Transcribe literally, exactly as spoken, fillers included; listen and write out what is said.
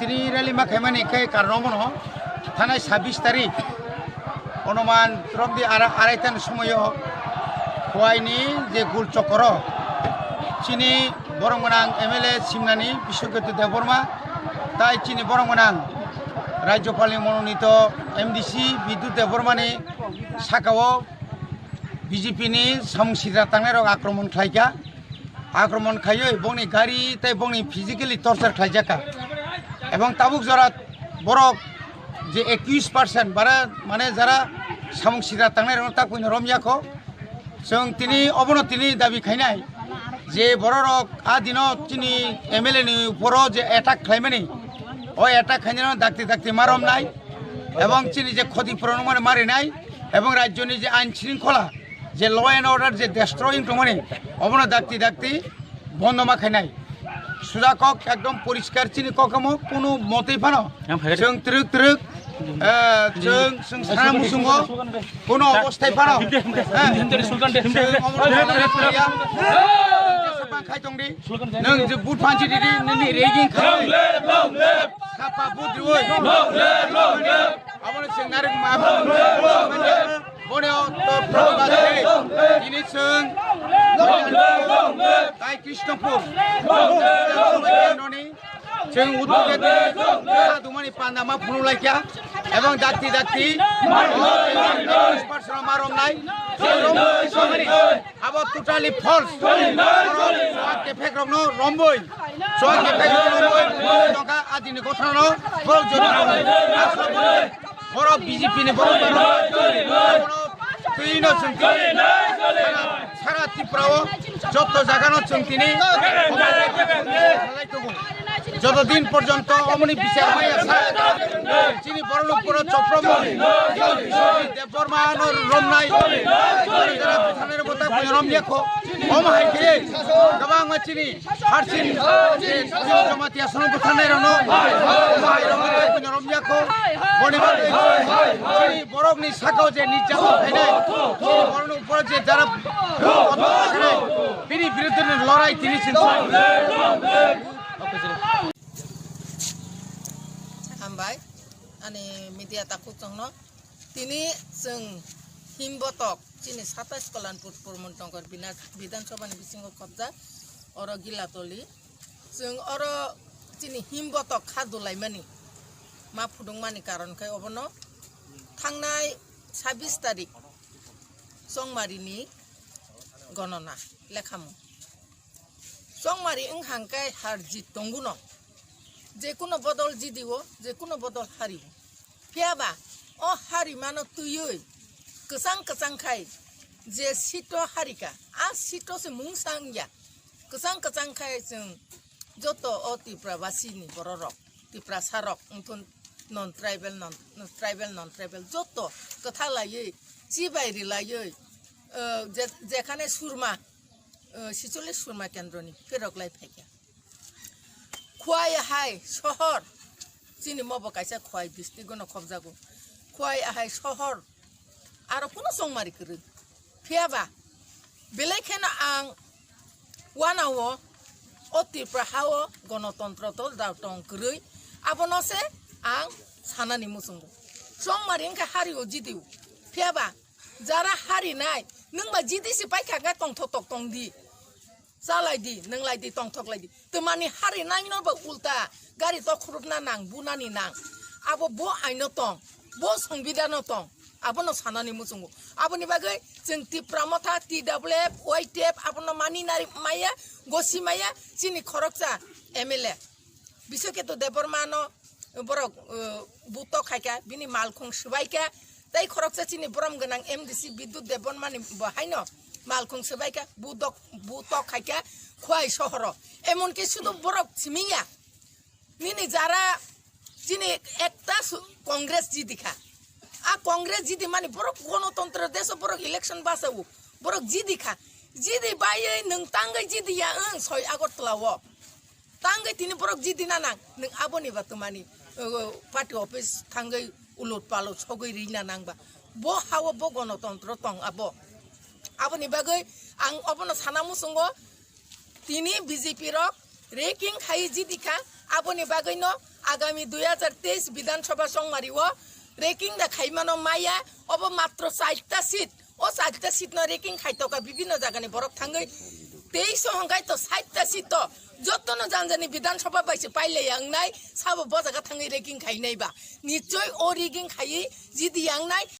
Tini rally ma khaimani khe karon omono thanai sabbish tarik onuman romdi ara-, araitani somoyo Khwaini je gul chokoro chini borong gwnang M L A simnani Biswaketu Debbarma tai chini borong gwnang Rajyopalni mononito M D C Bidyut Debbarmani sakao B J P ni samung sitra tangnairok akromon khlaikha. Akromon khaiwi bongni gari tei bongni physically torture khlaijak kha. Ebong tabuk jora borok je ekwis percent bara mane jara samung sitra tangnairokno ta kuino romya kho. Chwng tini obono tini dabi khainai je bororok a dino chini M L A ni uporo je attack khlaimani, o attack khainai dakti dakti ma romnai ebong chini je khoti puron mani marinai ebong rajyoni je ain shringkhola je law and order je destroying tongmani obono dakti dakti bondo ma khainai. Suja kok ekdom poriskar chini kokamo kunu motwi phano Yang phai chwng twrwk twrwk, eh, chwng, chwng sana musungo kuno obosthai phano, eh, chwng omono phano ya. Jesa bang khai tongdi. Nang je but phanchi didi nini reging khai. Sapa but riwoi. Abono chwng narwk ma. Boni o to proba de. Tini chwng tai Krishnapur. Noni chwng utge sadumani panda ma phunu laikya. Ebong dakti dakti. Personal marom nai. Abo totally false. Chwng kephek rokno romboi. Chwng kephek rokno romboi. Tongka adini gothano. Borok jodi. Borok B J P ni borok, borok twi no chwng tini sara, sara Tripura o jotto jaga no chwng tini joto din porjonto omoni bichar maya sa chini borok no pura choprom Debbarma no romnai jara bwtharnai rok bwtha buino rom yakho om hai khe gabang ma chini Harsin, Jamatia sono bwtharnai rokno, hai rokno tei buino romya kho, boni bagwi chini borokni sakao je nijak khainai, chini borokni upor je jara bini biruddhe ni lorai tini chwng Hambai, ani media takhuk chwngno. Tini chwng himbotok chini satais Kalanpur Purmon Tongkor bina-, Bidhan Sabha ni bisingo khobjak, oro Gilatoli. Chwng oro chini himbotok kha dulaimani, ma phudungmani karon khai obono thangnai sabbish tarik Chongmari ni gonona lekhamung. Chongmari wng hang khe har jit tongo no. Jekuno bodol jidi o, jekuno bodol hari o. Phiya ba o hari mano twiwi kwchang kwchang khai je seat o hari kha, a seat o se mungsa wng ya. Kwchang kwchang khai chwng joto o Tripura basi ni borok rok, Tiprasa rok, wngthun non tribal, non, tribal, non tribal, joto kwtha laiwi, chibai ri laiwi, eh, je-, jekhane surma, eh, sicholish surma kendro ni pherok lai phaikha. Khwai hai sohor, chini mobo kaisa Khwai district gono khobjago. Khwai hai sohor, aro kuno Chongmari kwrwi. Phiya ba, belai kheno ang wanao o Tripura hao gonotontro to da tong kwrwi, abono se ang sanani muchungo. Chongmari wngkha hari o jidi o. Phiya ba, jara hari nai, nwng ba jidi se paikha khe tongthok tok tong di. Chalai di, nwnglai di, tongthok lai di. Twmani hari naino ba ulta gari tokhorupna nang, bunani nang. Abo bo aino tong, bo songbidano tong. Abono sanani muchungo. Aboni bagwi chwng Tipra Motha, T W F, Y T F, abono mani nari maya, gosi maya, chini khoroksa M L A. Biswaketu Debbarmano borok, uh, butok khaikha, bini malkhung swbaikha, tei khoroksa chini borom gwnang M D C Bidyut Debbarmani bo haino malkhung swbaikha, butok, butok khaikha Khwai sohoro. Emonki sudu borok simiya, nini jara chini ekta su-, Congress jidikha. A Congress jidimani borok gonotontro deso borok election basao, borok jidikha. Jidi baiwi nwng tangwi jidiya wng soi Agartala o. Tangwi tini borok jidina nang, nwng aboni ba twmani, uh, party office thangwi ulut palut sogwi rina nang ba. Bo hao bo gonotontro tong abo. Aboni bagwi ang obono sana muchungo, tini B J P rok Reking khai jidikha, aboni bagwino agami dui hajar teis Bidhan Sabha chongmario reking da khaimano maya, obo matro charta seat. O charta seat no reking khai toka bibinno jagani borok thangwi teis hongkai to charta seat to jotono janjani Bidhan Sabha bai se pailai wngnai, sabo bo jaga thangwi reking khainai ba. Nichoi o reking khaiwi jidi yangnai.